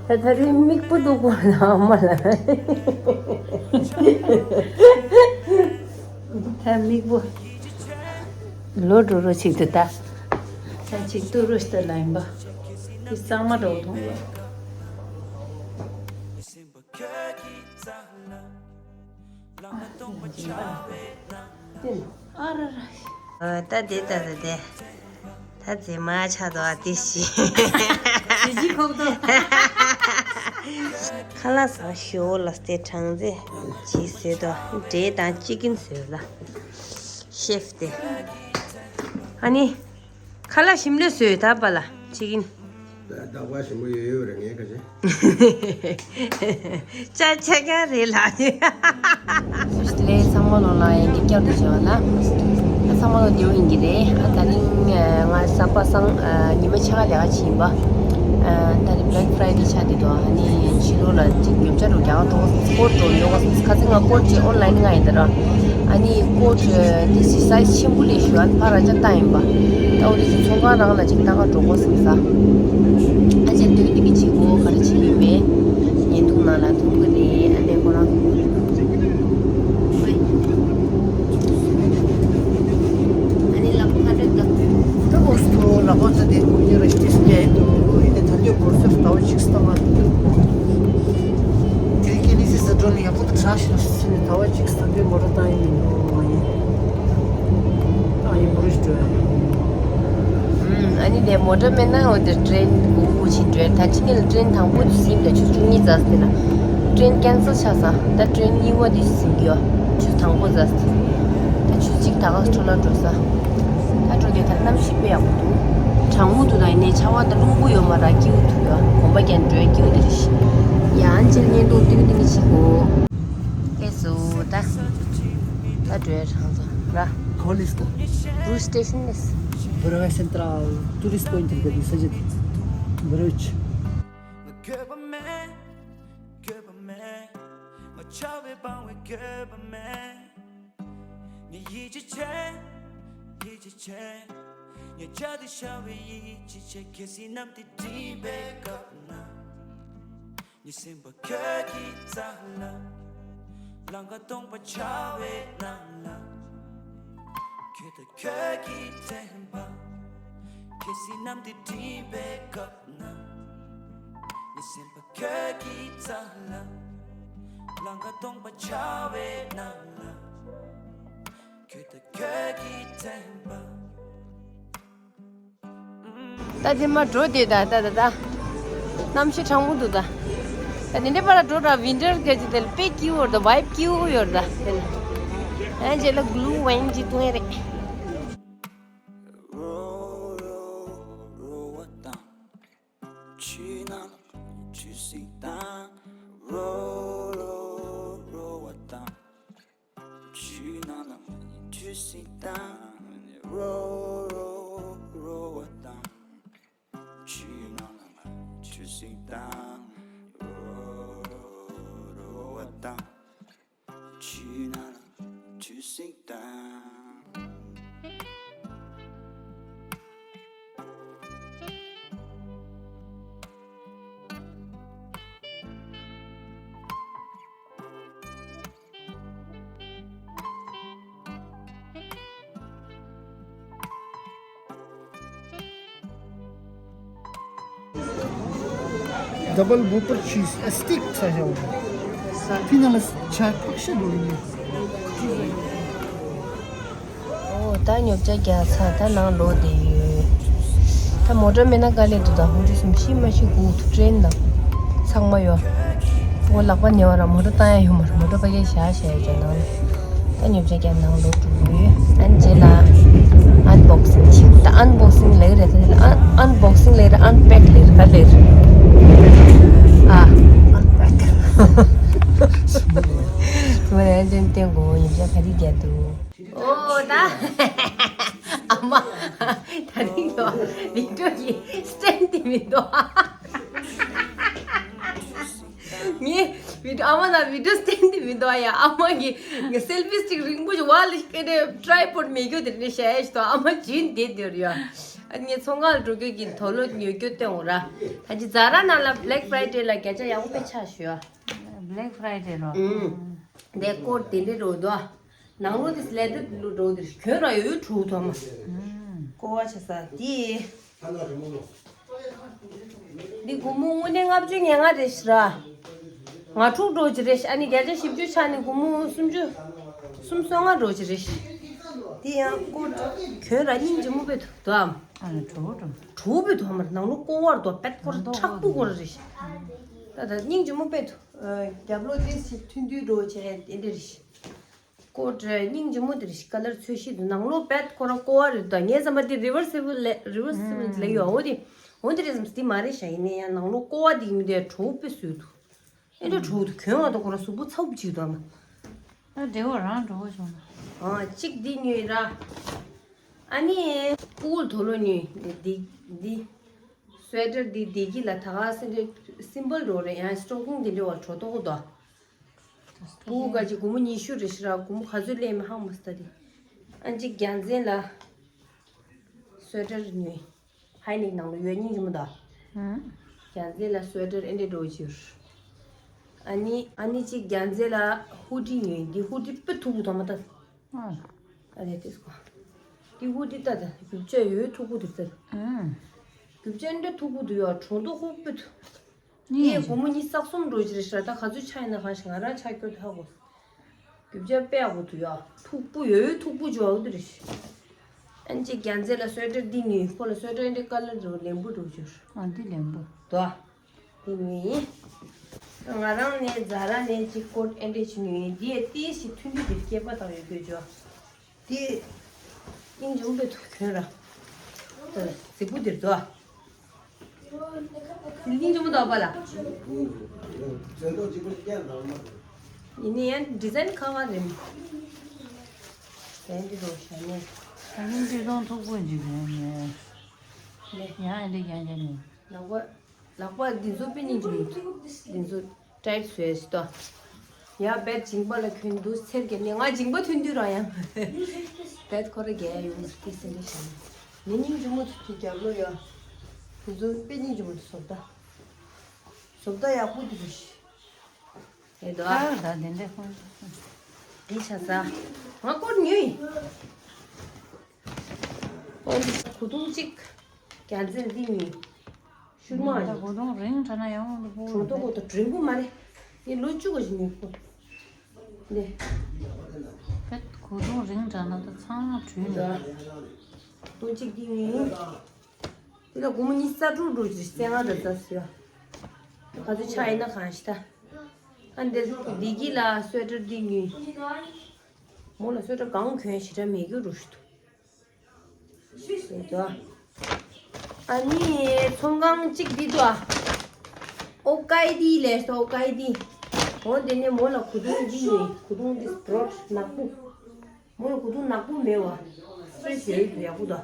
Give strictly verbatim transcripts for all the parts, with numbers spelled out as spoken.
ད་ད་རེས་མིག་པོ་འདུག་གོ་ལ་ཨ་མ་ལ། ད་མིག་པོ། ལོ་འགྲོ་རོ་ཅིག་ཏུ་ད། ད་ཅིག་ཏུ་རོ་ཤི་ཏུ་ལ་ཡིན་པ། དེ་གཙང་མ་འགྲོ་མཐོང་ལ། ཨ་ར་ར། ད་དེ་ད་ད་དེ། ད་རྫི་མ་ཆགས་འདུག་ཨ་དེ་ཞི། ཞི་ཞི་ཁོག་ཏོ། ཁ་ལག་ཟ་ཞོ་ལ་སྟེ་གྲང་རྫི་ཅི་ཟེར་དོ། འབྲས་དང་ཅི་ཀིན་ཟེར་ལ། ཤེབ་སྟེ། ཨ་ནི། ཁ་ལག་ཞིམ་ལས་བཟོས་ད་པ་ལ་ཅི་ཀིན། ད་བདག་པ་ཞིམ་པོ་ཡོད་ཡོད་རེད་ངས་ག་ཅི། ཅ་ཆ་ཀ་རེད་ལ། ལས་ཚང་མ་ལོ་ལ་ཡིན་གྱི་བསྐྱར་དུ་བྱས་པ་ལ། ཨ་ཚང་མ་ལོ་དེའུ་ཡིན་གྱི་རེད། ཨ་ད་རིང་ང་གཟའ་པ་སངས་ཉི་མ་ཕྱེད་ཀ་ལས་ཀ་བྱེད་ཡིན་པ། ད་རིང་Black Friday་ཆགས་བསྡད་འདུག་ཨ་ནི་ཕྱི་ལོགས་ལ་ཅིག་ཉོ་ཆ་འགྲོ་རྒྱག་འགྲོ་ཀོཊ་འགྲོ་ཉོ་ག་ཁ་སང་ང་ཀོཊ་ཅིག་ཨོན་ལན་ང་ཡིན་ད་ར། ཨ་ནི་ཀོཊ་དེ་སི་སའི་ཛི་ཆེན་པོ་ལས་ཞུ་ཨ་ནི་ཕ་ར་ཅ་ཏ་ཡིན་པ། ད་འོ་དེ་ཅིག་ཚོང་ཁང་རང་ལ་ཅིག་ལྟ་ག་འགྲོ་དགོས་བསམ་ས། ཨ་ཅེ་སྟོད་ཀྱི་ཅིག་གོ་ག་རེ་བྱེད་ཡོད་མེད། ཉེན་ཐུང་ནང་ལ་ཐུག་གི་རེད་ཨ་ནི་ཁོ་རང་། ཨ་ནི་ལག་པ་ཁ་སྤྲོད་ད། ད་འོ་སོ་ལག་པ་ད་དེ་ཁོ་གཉིས་ར་ཤི་ཏི་སི་ཀེ་ཏུ་ཡིན་ཏེ་ད་ལྟའི་གོར་སེ་ལྟ་བ་ཅིག་སྟ་མ། དེ་རིང་ཀེ་ནི་སི་ས་འགྲོ་ནས་ཡག་པོ་དུ་གྲགས་ཤིག་ཟེར་ནས་ད་བ་ཅིག་ས་འདི་མོ་ཊ་བཏང་ཡིན་མིན་འགྲོ་བ་ཡིན། ཨ་ཡིན་མོ་རིས་འགྲོ་ཡ་ཡིན། ཨ་ནི་དེ་མོ་ཊ་མེད་ན་འོ་དེ་ཊེན་གུ་གུ་ཕྱིན་འགྲོ་ཡ། ད་ཕྱི་ཉིན་ལ་ཊེན་དང་པོ་དེ་ཟིན་ད་ཆུ་བཅུ་གཉིས་ཙམ་ཟིན་ན་ཊེན་ཀེན་སལ་ཆགས་ས། ད་ཊེན་གཉིས་པ་དེ་ཟིན་གྱི་ཡོད་ཆུ་དང་པོ་ཙམ་ཟིན། ད་ཆུ་གཅིག་ད་ག་འཕྲོ་ལ་འགྲོ་ས། ད་འགྲོ་དེ་ད་གནམ་གཤིས་དཔེ་ཡག་པོ་འདུག་གྲང་མོ་འདུག་ད་ཡིན་ནའི་ཆར་པ་ད་རླུང་བུ་ཡོད་མ་ར་སྐྱིད་པོ་འདུག་ཡ། གོམ་པ་རྒྱག་འགྲོ་ཡ་སྐྱིད་པོ་འདུག་རེད་ཤི། ཡ་ཨན་ཅིལ་བརྙན་ཐུང་ཏིག་ཏིག་ཞིག་གོ། ཨེ་སོ་ད། ད་འགྲོ་ཡ་རང་ཚོ་ར། Колеско. Bus station is. Бровь Централ. Турист поинт. Бровь. ངས་ཡིད་ཆེས་བྱེད། ཡིད་ཆེས་བྱེད། ངས་བྱ་དེ་བྱ་བའི་ཡིད་ཆེས་བྱེད། གལ་སྲིད་གནམ་དེ་སྒྲིབ་པའི་སྐབས་ན། ངའི་སེམས་པ་ཁྱོད་ཀྱི་རྩ་ལ། ལམ་ཁ་སྟོང་པ་ཆགས་པའི་ནང་ལ། ཁྱོད་དང་ཁྱོད་ཀྱི་དྲན་པ། གལ་སྲིད་གནམ་དེ་སྒྲིབ་པའི་སྐབས་ན། ངའི་སེམས་པ་ཁྱོད་ཀྱི་རྩ་ལ། ལམ་ཁ་སྟོང་པ་ཆགས་པའི་ནང་ལ། ཁྱོད་དང་ཁྱོད་ཀྱི་དྲན་པ། ད་དེ་མ་འགྲོ་དེ་ད་ད་ད་ད། གནམ་གཤིས་གྲང་མོ་འདུག་ད། ད་དེ་འདྲའི་པར་འགྲོ་ར་ཝིན་ཊར་ག་ཅིག་དེ་ལ་དཔེ་སྐྱིད་པོ་རེད་ད། ཝའིབ་སྐྱིད་པོ་ཡོད་རེད་ད་དེ་ལ། ཨ་རྗེས་ལ་གུ་ལུ་ཝའིན་ཅིག་བཏུང་ཡ་རེད། རོ་རོ་རོ་བ་དང་། ཆུ་ནང་ཆུ་སྲིན་དང་། རོ་རོ་རོ་བ་དང་། ཆུ་ནང་ལ་ཆུ་སྲིན་དང་། རོ་རོ་རོ་བ་དང་། ཆུ་ནང་ལ་ཆུ་སྲིན་དང་། རོ་རོ་རོ་བ་དང་། ཆུ་ནང་ལ་ཆུ་སྲིན་དང་། Double whopper cheese, a stick ས་ཞའོ། ས་ཕི་ན་ལ་ཆ་ཁག་ཤ་འགྲོ་ཡིན། ཨོ་ད་ཉོ་ཆ་རྒྱག་ཚར། ད་ནང་ལོག་བསྡད་ཡོད། ད་མོ་ཊ་མེད་ན་དཀའ་ལས་འདུག་ད་ཧུ་ཏི་སུམ་ཤི་མ་ཤི་གུ་ཐུ་ཊེན་ད་ཚང་མ་ཡོད། ཨོ་ལག་པ་ཉེ་བ་ར་མོ་ཊ་བཏང་ཡ་ཡོད་མ་རེད། མོ་ཊ་ཕ་གིར་བཞག་བཞག་ཡོད་ཀྱང་ནང་ལ། ད་ཉོ་ཆ་རྒྱག་ནང་ལོག་འགྲོ་གི་ཡོད། ཨ་ནི་རྗེས་ལ་ཨན་བོག་སིང་བྱེད། ད་ཨན་བོག་སིང་ལབ་ཀྱི་རེད། ད་དེ་ལ་ཨན་ཨན་བོག་སིང་ལབ་ཀྱི་རེད། ཨན་པེག་ལབ་ཀྱི་རེད། ག་ལབ་ཀྱི་རེད། ཨ། ཨན་པེག་མ་རེད། ཨན་ཅན་བསྟན་གོ། ཉོ་ཆ་ག་རེ་རྒྱག་འདུག་ཨོ་ད། ཨ་མ། ད་རིང་ཡོད་བི་ཌིའོ་གི་སི་ཊེན་ཌི་དེ་མི་འདུག་ངས་བི་ཌིའོ་ཨ་མ་ན་བི་ཌིའོ་སི་ཊེན་ཌི་དེ་མི་འདུག་ཡ། ཨ་མ་གིས་ངས་སེལ་ཕི་སི་ཊིག་རིང་པོ་ཞིག་བ་ལ་ཞིག་ཀེ་ནས་ཊི་རའི་པོཌ་མེད་རྒྱུ་དེ་ནས་བཤད་ཡ་ཞིག་འདུག་ཨ་མ་ཇིན་དེ་འདིར་ཡོད། ཨ་ངས་ཚོང་ཁང་ལ་འགྲོ་གི་གི་དོ་ལོ་ཉོ་རྒྱུ་སྟོན་འོ་ར། ད་ཅི་ཛ་ར་ནང་ལ་Black Friday ལ་བརྒྱ་ཆ་ཡག་པོ་དཔེ་ཆ་ཞུ་ཨ། Black Friday ལོ། ཨུམ། འདི་ཀོཊ་དེ་འདྲས་འགྲོ་འདུག་ནང་ལོ་དེ་ལེ་དར་ལོ་འགྲོ་འདིར་གྱོན་ར་ཡོད་འགྲོ་ཐོག་མ། ཀོ་བ་ཆ་ས་དེ། འདི་སྒོར་མོ་དངོས་གནས་ལྔ་བཅུ་ཉེར་ལྔ་རེད་ཤི་ར། ང་དྲུག་འགྲོ་གི་རེད་ཤི། ཨ་ནི་བརྒྱ་ཆ་བཞི་བཅུ་ཆག་ནི་སྒོར་མོ་སུམ་ཅུ། སུམ་སོ་ལྔ་འགྲོ་གི་རེད་ཤི། འདི་ཡང་ཀོཊ་གྱོན་ར་སྙིང་རྗེ་མོ་དཔེ་ཐུབ་འདུག་ཨམ། ཨ་ནི་གྲོ་གྲོ། གྲོ་བོ་དུ་ཧ་མར་ནང་ལོ་ཀོ་བར་དུ་པད་ཀོར་ཁྲག་པོ་ཀོར་རེད་ཤི། ད་ད་སྙིང་རྗེ་མོ་དཔེ་ཐུབ། རྒྱབ་ལོ་དེ་ཞིག་ཐུན་དུས་འགྲོ་བྱས་དེ་འདྲ་རེད་ཤི། ཀོཊ་སྙིང་རྗེ་མོ་དེ་རེད་ཤི། ཀ་ལར་ཚོས་གཞི་དུ་ནང་ལོ་པད་ཁོ་ར་ཀོ་བ་རེད་དོ། ངའི་བསམ་པ་དེ་རི་ཝར་སི་བལ་ལེ་རི་ཝར་སི་བལ་ལེ་ཡོད་འོ་དེ། འོ་དེ་རེད་བསམ་སི་དེ་མ་རེད་ཤ། ཡིན་ནའི་ཡང་ནང་ལོ་ཀོ་བ་དེ་ཡིན་དེ་གྲོ་བོ་དཔེ་བཟོས་འདུག་ཨེ་འདྲ་གྲོ་བོ་དུ་གྱོན་བ་དོ་ཁོ་ར་གཟུགས་པོ་ཚ་བོ་བྱེད་འདུག་ཨ་མ། ཨ་འདྲེ་བོ་རང་འགྲོ་བོ་བྱུང་ན། ཨ་གཅིག་འདི་ཉོས་ར། ཨ་ནི་ཕྲུ་གུ་དོ་ལོ་ཉོས་འདི་འདི་འདི། སུ་ཝེ་ཊར་འདི་བདེ་སྐྱིད་ལ་ད་ག་སེ་འདྲ་སིམ་པལ་འགྲོ་རེད། ཡང་སི་ཊོ་ཀིང་འདི་འདྲ་བ་གྲོ་ཏོག་དོ། སྤུ་གུ་ག་ཅིག་སྒོར་མོ་ཉི་ཤུ་རེ་ཞིག་ར་སྒོར་མོ་ག་ཚོད་ལེན་མི་ཧ་མ་སྟ་དེ། ཨ་ཅིག་རྒྱལ་མཚན་ལ་སུ་ཝེ་ཊར་ཉོས། ཧའི་ནིག་ནང་ལ་ཡོད་སྙིང་རྗེ་མོ་ད། ཨང་། རྒྱལ་མཚན་ལ་སུ་ཝེ་ཊར་ཨེ་འདྲས་འགྲོ་གི་ཡོད། ཨ་ནི་ཨ་ནི་ཅིག་རྒྱལ་མཚན་ལ་ཧུ་ཌི་ཉོས། འདི་ཧུ་ཌི་དཔེ་མཐུག་པོ་དོ་མ་ད། ཨང་། ཨ་རེ་ཏིས་ཀོ། འདི་ཧུ་ཌི་ད་ད་རྒྱུ་ཆ་ཡོད་མཐུག་པོ་འདུག་ད། ཨང་། རྒྱུ་ཆ་ཨེ་འདྲས་མཐུག་པོ་འདུག་ཡ་གྲོང་དུ་ཧུ་དཔེ་མཐུག་དེ་སྒོར་མོ་ཉི་ཤུ་རྩ་གསུམ་འགྲོ་གི་རེད་ཤག་ད་ག་ཚོད་ཆག་ཡིན་ན་གང་ཞིག་ང་རང་ཆག་རྒྱུ་ད་ཧ་གོ། རྒྱུ་ཆ་དཔེ་ཡག་པོ་འདུག་ཡ། མཐུག་པོ་ཡོད་མཐུག་པོ་འཇོག་འདི་རེད་ཤག་ཨན་ཅི་རྒྱལ་མཚན་ལ་སུ་ཝེ་ཊར་འདི་ཉོས། ཁོ་ལ་སུ་ཝེ་ཊར་འདི་ཀ་ལར་འདྲ་བོ་ལེམ་བུ་འདྲ་བོ་བྱོས། ཨ་འདི་ལེམ་བུ། དོ། འདི་ཉོས། ང་རང་ནས་ཛ་ར་ནས་ཅིག་ཀོཊ་ཨེ་འདྲས་ཅིག་ཉོས། འདི་ཡ་ཏིས་ཞིག་ཐུན་འདི་འདིར་སྐྱེས་པ་དང་ཡོད་དགོས་ཅོ། དེ་སྙིང་རྗེ་མོ་དཔེ་ཐུག་གྱོན་ར། ད་གཟིགས་པོ་འདིར་འདུག་ཨ། སྙིང་རྗེ་མོ་འདུག་པ་ལ། ཡིན་ནའི་ཡང་ཌི་ཛའིན་ཁ་བ་རེད། དེ་འདི་རོ་ཤ་ནས། ད་ཡིན་འདི་རོང་མཐུག་པོ་འཇིག་རེད་ནས། ནས། ཡང་ཨེ་འདྲས་ཡང་ཡང་ནས། ལག་པ། ལག་པ་འདི་ཚོ་དཔེ་སྙིང་རྗེ་མོ་འདུག་འདི་ཚོ་ཊའིཊ་བཟོས་ཤི་ཏོ། ཡ་བེད་མཇིང་པ་ལ་གྱོན་འདུག་འཚེར་གྱི་ནི་ང་མཇིང་པ་ཐོན་དུས་ར་ཡང་། བེད་ཁོ་ར་རྒྱལ་ཡོང་མི་སྐྱིད་སེ་འདྲ་བྱས་ནས། ནི་སྙིང་རྗེ་མོ་ཚོ་དེ་རྒྱབ་ལོ་ཡ། དེ་ཚོ་དཔེ་སྙིང་རྗེ་མོ་འདུག་བཟོ་ལྟ། བཟོ་ལྟ་ཡག་པོ་འདུག་རེད། ཨེ་དོ་ཨ། ད་དེ་འདྲ་ཁོང་། འདི་ཆ་ས། ང་ཀོཊ་ཉོས། ཨོ་འདི་གོས་ཐུང་གཅིག་རྒྱལ་མཚན་འདི་ཉོས། ཤུར་མ་ད་གོས་ཐུང་རིང་དྲགས་ན་ཡང་འདི་ཕོ་བ་གྲོང་ཐོག་གོ་ཐོག་དྲན་གོ་མ་རེད། འདི་ལོ་བཅུ་གོ་ཞིག་ཉོས་གོ། འདི། ད་གོས་ཐུང་རིང་དྲགས་ན་ད་ཚང་མ་བྲུས་ནས། ད། ཐུང་གཅིག་འདི་ཉོས། དེ་ལ་སྒོར་མོ་ཉི་ཤུ་རྩ་དྲུག་འགྲོ་གི་རེད། རྩ་ལྔ་དང་རྩ་བཞི་ཡ། ག་ཚོད་ཆག་ཡིན་ན་གང་ཞིག་ད། ཨ་འདི་བདེ་སྐྱིད་ལ་སུ་ཝེ་ཊར་འདི་ཉོས། མོ་ལ་སུ་ཝེ་ཊར་གང་གྱོན་ཞེ་དྲག་མེད་རྒྱུ་རུ་ཞིག་འདུག་ཨ་ནི་ཚོང་ཁང་གཅིག་འདི་འདུག་ཨ། ཨོ་ཀའི་ཏི་ལས་སོ་ཨོ་ཀའི་ཏི། འོ་དེ་ནས་མོ་ལ་གོས་ཐུང་འདི་ཉོས། གོས་ཐུང་འདི་སྤོརཊ་ནག་པོ། མོ་ལ་གོས་ཐུང་ནག་པོ་མེད་བ། སི་ཊི་རེཆ་ཡོད་ཡག་པོ་འདུག་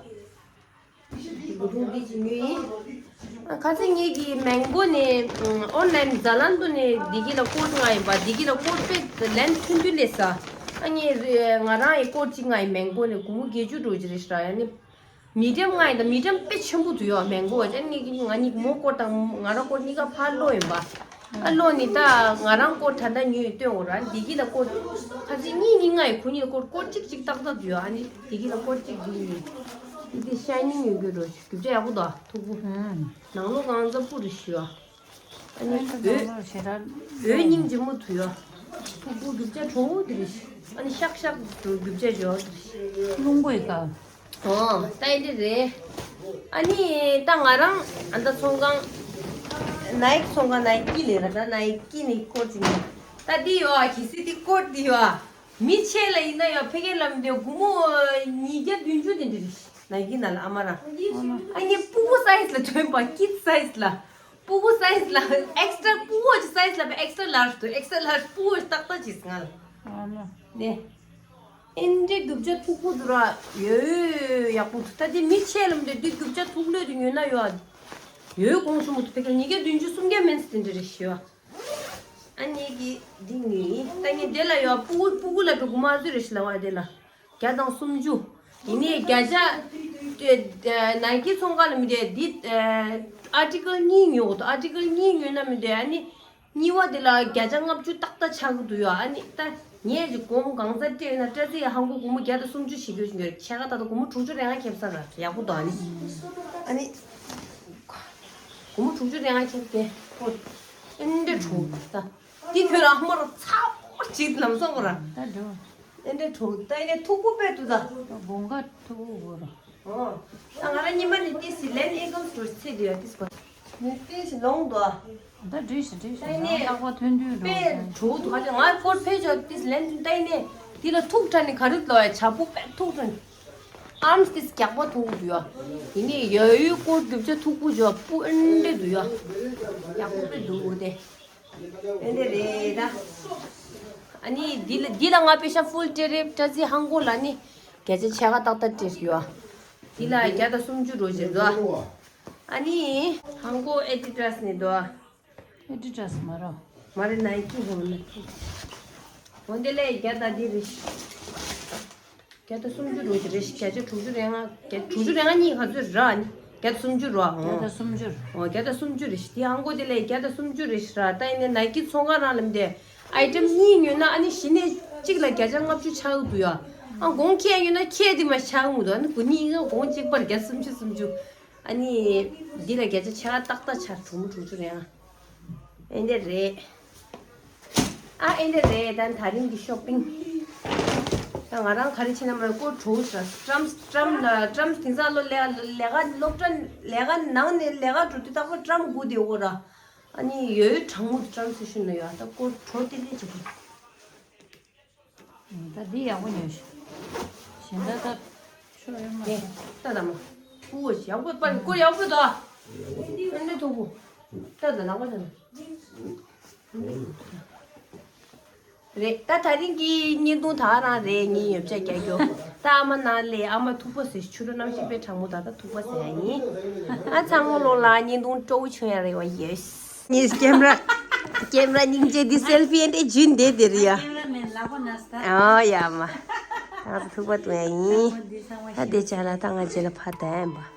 གོས་ཐུང་འདི་ཅིག་ཉོས་ཡིན། ཁ་སང་ངེད་ཀྱིས་མེང་པོ་ནས་ཨོན་ལན་ཛ་ལན་དུ་ནས་བདེ་སྐྱིད་ལ་ཀོཊ་མངགས་ཡིན་པ། བདེ་སྐྱིད་ལ་ཀོཊ་དཔེ་ལན་ཐུང་ཐུང་སླེབས་ས། ཨ་ངས if ང་རང་ཡི་ཀོཊ་ཅིག་མངགས་ཡིན། མེང་པོ་ནས་སྒོར་མོ་བརྒྱད་ཅུ་འགྲོ་གི་རེད་ཤག་ཡ་ནི་མི་ཌི་ཡམ་མངགས་ཡིན། ད་མི་ཌི་ཡམ་དཔེ་ཆེན་པོ་འདུག་ཡ། མེང་པོ་བ་ཅན་ངེད་ཀྱི་ང་གཉིས་མོ་ཀོཊ་དང་ང་རང་ཀོཊ་གཉིས་ཀ་ཕར་ལོག་ཡིན་པ། ཨ་ལོ་ནི་ད་ང་རང་ཀོཊ་ད་ལྟ་ཉོས་སྟོན་འོ་ར། བདེ་སྐྱིད་ལ་ཀོཊ་ཁ་ཅིག་གཉིས་གཉིས་མངགས་ཡིན། ཁོ་གཉིས་ལ་ཀོཊ་ཀོཊ་གཅིག་གཅིག་ཏག་ཏག་འདུག་ཡ། ཨ་ནི་བདེ་སྐྱིད་ལ་ཀོཊ་གཅིག་འདི་ཡིན། འདི་ཤའི་ནིང་ཡོད་རྒྱུ་རོ། རྒྱུ་ཆ་ཡག་པོ་འདུག་མཐུག་པོ། ཨང་། ནང་ལོགས་གང་ཙམ་སྤུ་རུ་ཞུ་ཡ། ཨ་ནི་ཨ་འོད་ནང་ལོགས་ཞེ་དྲག་འོད་སྙིང་རྗེ་མོ་འདུག་ཡ། སྤུ་སྤུ་རྒྱུ་ཆ་གྲོགས་འདི་རེད། ཨ་ནི་ཤག་ཤག་འདུག་རྒྱུ་ཆ་འཇོག་འདི་རེད། རླུང་པོའི་སྐབས། ཨོ། ད་ཨེ་འདྲ་རེད། ཨ་ནི་ད་ང་རང་ཨ་ད་ཚོང་ཁང་། ནའིཀ་ཚོང་ཁང་ནའི་ཀི་ལས་ར། ད་ནའི་ཀི་ནི་ཀོཊ་ཅིག་ནི། ད་འདི་ཡོད་ཨ། གལ་སྲིད་འདི་ཀོཊ་འདི་ཡོད་ཨ། མི་ཆེ་ལ་ཡིན་ན་ཡང་ཕ་གི་ལ་མི་འདོད། སྒོར་མོ་ཉིས་བརྒྱ་བདུན་ཅུ་དེ་འདྲ་རེད། ནའི་ཀི་ནང་ལ་ཨ་མ་རང་། ཨ་ངས་སྤུ་གུ་སའི་ཛི་ལ་ཐོན་པ། ཀིཌ་སའི་ཛི་ལ། སྤུ་གུ་སའི་ཛི་ལ་ཨེག་སི་ཊ་ར། སྤུ་གུ་གི་སའི་ཛི་ལ་ཨེག་སི་ཊ་ར་ལཱར་ཇི་འདུག་ཨེག་སི་ཊ་ར་ལཱར་ཇི་སྤུ་གུ་གི་ཏག་ཏག་ཅིག་ང་ལ། ཨ་མ། ནས། ཨེ་འདྲའི་རྒྱུ་ཆ་མཐུག་པོ་འདུག་ར། ཡོད་ཡག་པོ་འདུག་ད་དེ་མི་ཆེ་ལ་མི་འདོད། འདི་རྒྱུ་ཆ་མཐུག་ལོས་དེ་ཉོས་ན་ཡོད་ཨ། ཡོད་གོང་ཆེན་པོ་འདུག་ཕ་གི་ཉིས་བརྒྱ་བདུན་ཅུ་སུམ་བརྒྱ་མིན་ཙང་དེ་འདྲ་རེད་ཤི་བ། ཨ་ནི་གི་འདི་ཉོས་ཡིན། ད་ངས་དེ་ལ་ཡོད་སྤུ་གུ་སྤུ་གུ་ལ་འགྲོ་དགོས་མ་བཟོས་རེད་ཤི་ལ་བ་དེ་ལ། བརྒྱ་དང་སུམ་ཅུ། ཡིན་ནའི་བརྒྱ་ཆ་ནའི་ཀི་ཚོང་ཁང་ལ་མི་འདོད་འདི་ཨར་ཊི་ཀལ་གཉིས་ཉོ་དགོས་འདུག་ཨར་ཊི་ཀལ་གཉིས་ཉོས་ན་མི་འདོད་ཨ་ནི། གཉིས་པ་དེ་ལ་བརྒྱ་ཆ་ལྔ་བཅུ་ཏག་ཏག་ཆགས་ཀྱི་འདུག་ཡ། ཨ་ནི་ད་ངས་ཀྱི་སྒོར་མོ་གང་ཙམ་སྤྲད་ཡོད་ན་སྤྲད་ཚེ་ཧང་གོ་སྒོར་མོ་བརྒྱ་དང་སུམ་ཅུ་ཞིག་ཡོད་ཅིག་ཡོད། ཕྱེད་ཀ་ད་ལྟ་སྒོར་མོ་དྲུག་ཅུ་རེ་ལྔ་ཁེབས་ས་ར་ཡག་པོ་འདུག་ཨ་ནི་ཨ་ནི་སྒོར་མོ་དྲུག་ཅུ་རེ་ལྔ་ཁེབས་ཏེ་ཨེ་འདྲ་དྲུག་ད་འདི་ཁྱོད་རང་མོར་ཚ་པོ་ཅིག་ལམ་སང་གོ་ར་ད་འགྲོ་ཨེ་འདྲ་དྲུག་ད་ཨེ་འདྲ་ཐུག་པོ་དཔེ་འདུག་ད་སྒོང་ཁ་ཐུག་པོ་གོ་ར། ཨོ། ད་ང་རང་ཉི་མ་ནས་ཏིས་སི་ལན་ཨེ་ཀམ་སི་ཊོར་ཚེ་འདི་ཡ་ཏིས་པ། ནས་ཏིས་སི་ལོང་དོ། ད་འགྲིག་ཤི་འགྲིག་ཤི་ད་ནས་ཡང་ལྷག་པ་ཐོན་དུས་འགྲོ་པས་གྲོགས་དུ་ཁ་ཅང་ང་སྐོར་ཕེ་ཆོག་ཏིས་ལན་ཏིན་ཏའི་ནས་འདི་ལ་ཐུག་ཁྲ་ནི་ག་རུ་ལོ་ཡ་བྱ་སྤུ་པས་ཐུག་ཁྲ་ནི། ཨམ་སི་ཏིས་རྒྱག་པ་ཐུག་དུ་ཡ། དེ་ནས་ཡ་ཡུལ་སྐོར་རྒྱུ་ཆ་ཐུག་པོ་ཇོ་སྤུ་ཨེ་འདྲ་དུ་ཡ། ཡག་པོ་དུ་འདུག་དེ། ཨེ་འདྲ་རེད་ད། ཨ་ནི་འདི་ལ་འདི་ལ་ང་པེ་ཤ་ཕུལ་ཏེ་རེབ་ཏྲ་ཛི་ཧང་གོ་ལ་ནི་བརྒྱ་ཆ་ཕྱེད་ཀ་ཏག་ཏག་སྤྲད་ཡོད། འདི་ལ་བརྒྱ་དང་སུམ་ཅུ་རོ་ཞིག་འདུག་ཨ་ནི་ཧང་གོ་ཨེ་ཌི་ཌ་སི་ནི་འདུག་ཨེ་ཌི་ཌ་སི་མ་རོ། མ་རེད་ནའི་ཀི་ཧོང་ནི། འོ་འདི་ལ་བརྒྱ་དང་འདི་རེད། བརྒྱ་དང་སུམ་ཅུ་རོ་ཞིག་རེད་ཤི་བརྒྱ་ཆ་དྲུག་ཅུ་རེ་ལྔ་བརྒྱ་དྲུག་ཅུ་རེ་ལྔ་གཉིས་ག་ཚོད་ར་ནི་བརྒྱ་དང་སུམ་ཅུ་རོ་ཨང་། བརྒྱ་དང་སུམ་ཅུ་རོ། འོ་བརྒྱ་དང་སུམ་ཅུ་རེད་ཤི་དེ་ཨང་གོ་དེ་ལས་བརྒྱ་དང་སུམ་ཅུ་རེད་ཤི་ར་ད་ཡིན་ནའི་ནའི་ཀི་ཚོང་ཁང་རང་ལམ་དེ་ཨའི་ཊེམ་གཉིས་ཉོས་ན་ཨ་ནི་གཞི་ནས་གཅིག་ལ་བརྒྱ་ཆ་ལྔ་བཅུ་ཆགས་འདུག་ཡ། ཨང་གོང་ཁྱེད་ཉོས་ན་ཁྱེད་དེ་མ་ཆགས་འདུག་ཨ་ནི་གོ་གཉིས་ཀ་གོང་གཅིག་པར་བརྒྱ་སུམ་ཅུ་སུམ་ཅུ། ཨ་ནི་འདི་ལ་བརྒྱ་ཆ་ཆགས་ཏག་ཏག་ཆགས་དྲུག་མོ་དྲུག་ཅུ་རེད་ཨང་། ཨེ་འདྲ་རེད། ཨ་ཨེ་འདྲ་རེད་ད་ད་རིང་གི་ཤོ་པིང་། ད་ང་རང་ག་རེ་བྱེད་ན་མ་ཀོ་གྲོ་ཤ་ཀྲམ་ཀྲམ་ལ་ཀྲམ་དེང་སང་ལོ་ལས་ལས་ཀ་སློབ་གྲྭ་ལས་ཀ་ནང་ནས་ལས་ཀ་འགྲོ་དུས་རྟག་པར་ཀྲམ་དགུ་དེ་འོ་ར། ཨ་ནི་ཡོད་གྲང་མོ་ཀྲམ་སི་ཤུ་ན་ཡོད་ད་ཀོ་གྲོ་དེ་རེད་ཅིག་ད་འདི་ཡག་པོ་ཉོས་ཤག་གཞན་དག་ད་ཆོ་ཡོད་མ་རེད། ད་ད་མ། ཀུ་བོ་ཞིག་ཡག་པོ་པར་ཀུ་ཡག་པོ་ད། ཨེ་འདྲ་ཐུག་པོ། ད་ད་ནག་པོ་ད་ན། རེད་ད་ད་རིང་གི་བརྙན་ཐུང་ད་རང་རེད་ངའི་ཡོབ་ཆ་རྒྱག་རྒྱུ། ད་ཨ་མ་ན་ལས་ཨ་མ་ཐུག་པ་ཟེར་ཆུ་རོ་གནམ་ཤིང་པའི་གྲང་མོ་ད་ད་ཐུག་པ་ཟེར་ཡ་ཡིན། ཨ་ཚང་མ་ལོ་ལ་བརྙན་ཐུང་སྤྲོ་བོ་བྱུང་ཡ་རེད་བ་ཡེ། ངས་ཀེམ་ར། ཀེམ་ར་སྙིང་རྗེ་འདི་སེལ་ཕི་ཨེ་འདྲ་རྒྱུན་འདེད་དེ་རེད་ཡ། ཨོ་ཡ་མ། ང་ཚོ་ཐུག་པ་བཏུང་ཡ་ཡིན། ད་དེ་ཆ་ལ་ད་ང་རྗེས་ལ་ཕ་དན་པ།